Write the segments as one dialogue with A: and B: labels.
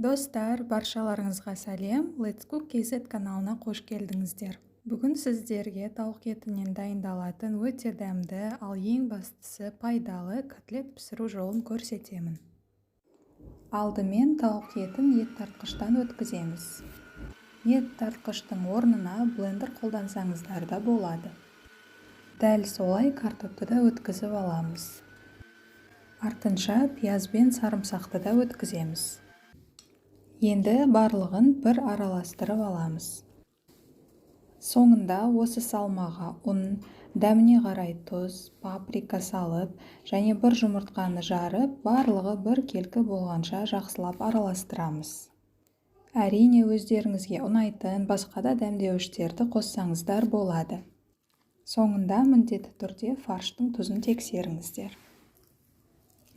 A: Достар, баршаларыңызға сәлем! Let's Cook KZ каналына қош келдіңіздер. Бүгін сіздерге тауық етінен дайындалатын өте дәмді, ал ең бастысы пайдалы котлет пісіру жолын көрсетемін. Алдымен тауық етін ет тартқыштан өткіземіз. Ет тартқыштың орнына блендер қолдансаңыздар да болады. Дәл солай картопты да өткізіп аламыз. Артынша пияз бен сарымсақты да өткіземіз. Енді барлығын бір араластырып аламыз. Соңында осы салмаға ұн, дәміне қарай тұз, паприка салып және бір жұмыртқаны жарып, барлығы бір келкі болғанша жақсылап араластырамыз. Әрине, өздеріңізге ұнайтын басқа да дәмдеуіштерді қоссаңыздар болады. Соңында міндетті түрде фарштың тұзын тексеріңіздер.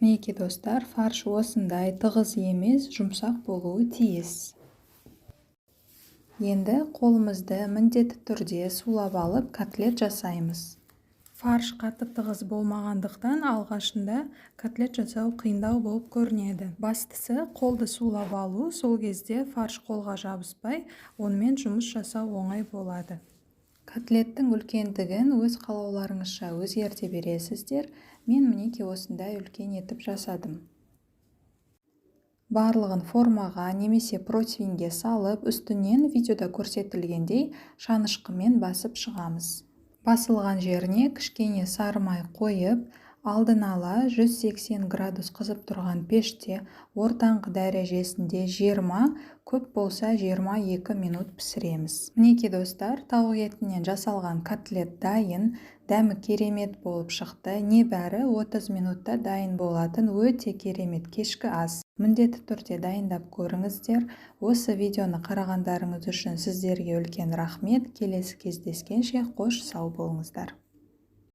A: Мінекей, достар, фарш осындай тығыз емес, жұмсақ болуы тиіс. Енді қолымызды міндетті түрде сулап алып, котлет жасаймыз. Фарш қатты тығыз болмағандықтан, алғашында котлет жасау қиындау болып көрінеді. Бастысы қолды сулап алу, сол кезде фарш қолға жабыспай, онымен жұмыс жасау оңай болады. Котлеттің үлкендігін өз қалауларыңызша өзгерте бересіздер. Мен, мінекей, осындай үлкен етіп жасадым. Барлығын формаға немесе противеньге салып, үстінен видеода көрсетілгендей шанышқымен басып шығамыз. Басылған жеріне кішкене сары май қойып, алдын ала 180 градус қызып тұрған пеште ортаңғы дәрежесінде 20, көп болса 22 минут пісіреміз. Мінекей, достар, тауық етінен жасалған котлет дайын. Дәмі керемет болып шықты. Небәрі 30 минутта дайын болатын өте керемет кешкі ас. Міндетті түрде дайындап көріңіздер. Осы видеоны қарағандарыңыз үшін сіздерге үлкен рахмет. Келесі кездескенше қош сау болыңыздар.